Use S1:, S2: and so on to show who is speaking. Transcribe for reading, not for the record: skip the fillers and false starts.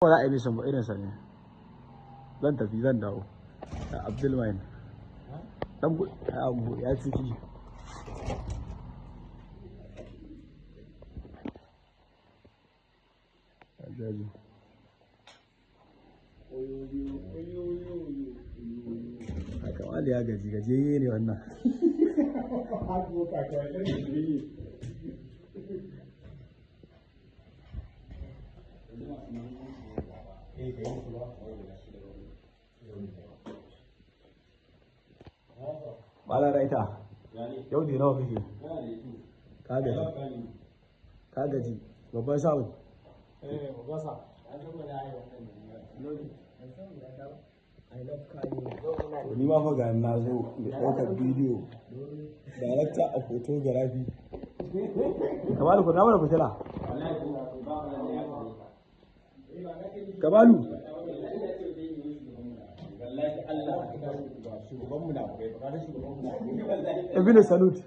S1: Ba za a yi bisan ba irinsa ne. Zan tafi zan dawo. Abdulmain. Dan abu ya ciki. Jaji. Haka wali ya gaji gajiyayye ne wannan. Malam Raita, yau ne nawa kake? Ka gaji. Ka gaji. Babban samu. To ni ma fa ga na zo da ɗaukar bidiyo. Director of photography. Kamalu ku mana fitila. Kamalu. Ibn Salute.